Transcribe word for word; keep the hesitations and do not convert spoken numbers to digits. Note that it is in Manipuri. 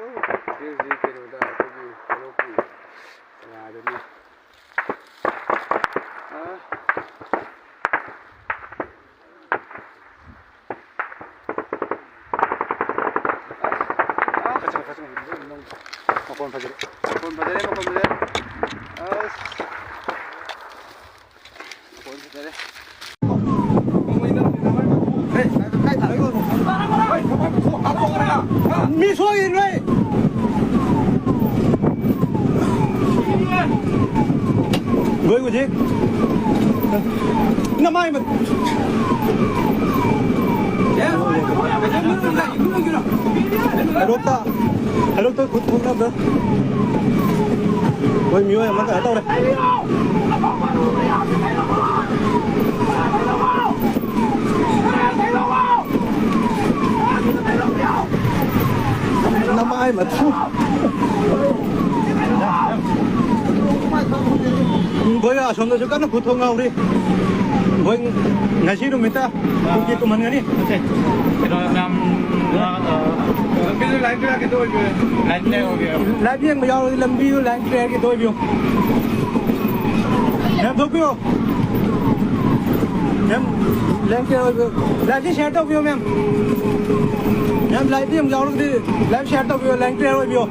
ꯁꯤ ꯍꯧꯖꯤꯛ ꯀꯩꯅꯣꯗ ꯑꯩꯈꯣꯏꯒꯤ ꯍꯦꯔꯣꯀꯤ ꯖꯒꯥꯗꯅꯤ꯫ ꯑ, ꯃꯈꯣꯟ ꯐꯖꯔꯦ꯫ ꯃꯈꯣꯟ ꯐꯖꯔꯦ, ꯃꯈꯣꯟ ꯐꯖꯔꯦ꯫ ꯑꯁ꯫ ꯃꯈꯣꯟ ꯐꯖꯔꯦ꯫ ꯃꯤ ꯁꯣꯛꯏꯅꯦ꯫ ꯂꯣꯏ ꯎꯁꯤ꯫ ꯅꯃꯥꯏ ꯃꯠ-, ꯍꯦꯔꯣꯛꯇ, ꯍꯦꯔꯣꯛꯇ ꯈꯨꯠ ꯊꯣꯛꯅꯕꯗ ꯑꯩꯈꯣꯏ ꯃꯤꯑꯣꯏ ꯑꯃ ꯀꯩꯅꯣ ꯇꯧꯔꯦ꯫ ꯅꯃꯥꯏ ꯃꯊꯨ꯫ ꯃꯈꯣꯏ ꯑꯁꯣꯝꯗꯁꯨ ꯀꯟꯅ ꯈꯨꯠ ꯊꯣꯛꯅꯍꯧꯔꯤ꯫ ꯃꯈꯣꯏ ꯉꯁꯤ ꯅꯨꯃꯤꯠꯇ ꯀꯨꯀꯤ ꯇꯨꯝꯍꯟꯒꯅꯤ꯫ ꯀꯩꯅꯣ ꯃꯌꯥꯝ, ꯑ, ꯂꯝꯕꯤꯗꯨ ꯂꯥꯏꯟ ꯀꯌꯥꯒꯤꯗꯣ ꯑꯣꯏꯕꯤꯔꯦ? ꯂꯥꯏꯟ ꯀꯌꯥ ꯑꯣꯏꯕꯤꯔꯕ? ꯂꯥꯏꯚ ꯌꯦꯡꯕ ꯌꯥꯎꯔꯗꯤ ꯂꯝꯕꯤꯗꯨ ꯂꯥꯏꯟ ꯀ꯭ꯂꯤꯌꯥꯔꯒꯤꯗꯣ ꯑꯣꯏꯕꯤꯌꯨ꯫ ꯃꯦꯝ, ꯊꯣꯛꯄꯤꯌꯣ꯫ ꯃꯦꯝ, ꯂꯥꯏꯟ ꯀ꯭ꯂꯤꯌꯥꯔ ꯑꯣꯏꯕꯤꯌꯨ꯫ ꯂꯥꯏꯚꯁꯤ ꯁꯤꯌꯥꯔ ꯇꯧꯕꯤꯌꯣ, ꯃꯦꯝ꯫ ꯃꯦꯝ, ꯂꯥꯏꯚꯇ ꯌꯦꯡꯕ ꯌꯥꯎꯔꯒꯗꯤ ꯂꯥꯏꯚ ꯁꯤꯌꯥꯔ ꯇꯧꯕꯤꯌꯣ, ꯂꯥꯏꯟ ꯀ꯭ꯂꯤꯌꯥꯔ ꯑꯣꯏꯕꯤꯌꯣ꯫